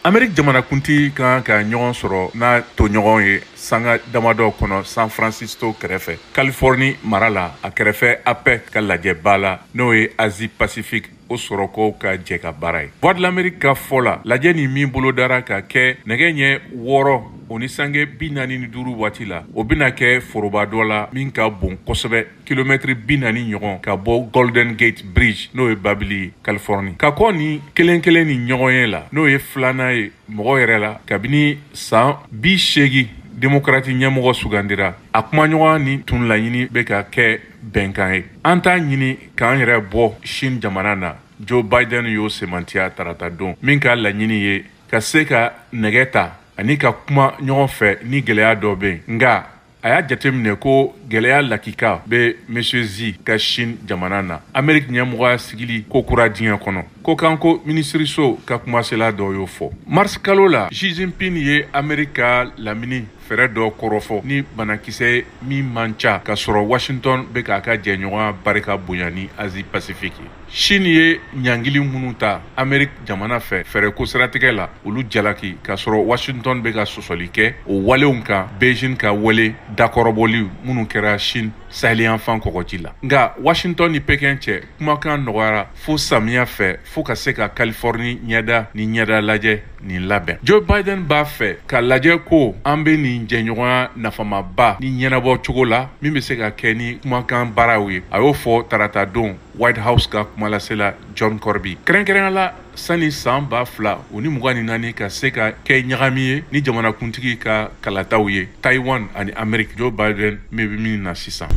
Amerique jamanakuntigi kan ka ɲɔgɔn sɔrɔ n'a toɲɔgɔn ye sanga damadɔ kɔnɔ San Francisco kɛrɛfɛ, Californie mara la, a kɛrɛfɛ APEC ka lajɛba la, n'o ye Asie Pacifique o sɔrɔkow ka jɛ ka baara ye. Voix de l'Amérique ka fɔ la, lajɛ nin min bolodara ka kɛ nɛgɛ ɲɛ 6 o ni sange 45 waati la, o bɛna kɛ foroba dɔ la min ka bon kosɛbɛ, kilomɛtiri 40 ɲɔgɔn ka bɔ Golden Gate Bridge, n'o ye babili ye Californie. Ka kɔ ni kelen kelen ni ɲɔgɔn ye la, n'o ye filanan ye mɔgɔ yɛrɛ la kabini san 80 démocrate ɲɛmɔgɔ sugandira, a kumaɲɔgɔn ni tun laɲini bɛ ka kɛ bɛnkan ye. An t'a ɲini k'an yɛrɛ bɔ Chine jamana na, Joe Biden y'o semantiya tarata don, min ka laɲini ye ka se ka nɛgɛ ta ani ka kuma ɲɔgɔn fɛ ni gɛlɛya dɔ bɛ yen. Nka a y'a jateminɛ ko gɛlɛya lakika bɛ Monsieur Xi ka Chine jamana na, Amérique ɲɛmɔgɔya sigili ko kura diɲɛ kɔnɔ. Ko kan ko minisiriso ka kumasela dɔ y'o fɔ. Mars kalo la, Xi Jinping ye Amérique ka lamini fɛɛrɛ dɔ kɔrɔfɔ ni banakisɛ min man ca, ka sɔrɔ Washington bɛ k'a ka jɛɲɔgɔnya barika bonya ni Asie Pacifique ye. Chine ye ɲangili minnu ta Amérique jamana fɛ fɛɛrɛko siratigɛ la, olu jalaki, k'a sɔrɔ Washington bɛ ka sɔsɔli kɛ o walenw kan, Beijing ka wale dakɔrɔbɔli minnu kɛra Chine saheliyanfan kɔgɔji la. Nka Washington ni Pekin cɛ kumakan nɔgɔyara fo samiya fɛ, fo ka se ka Californie ɲɛda ni ɲɛda lajɛ nin labɛn. Joe Biden b'a fɛ ka lajɛ ko an bɛ nin jɛɲɔgɔnya nafamaba ni ɲɛnabɔ cogo la min bɛ se ka kɛ ni kumakan baaraw ye. A y'o fɔ tarata don White House ka kumalasela John Kirby. Kɛrɛnkɛrɛnnenya la, sani san 2024 ka se ka kɛ ɲagami ye ni jamanakuntigi ka kalataw ye Taiwan ani Amérique, Joe Biden min bɛ min na sisan.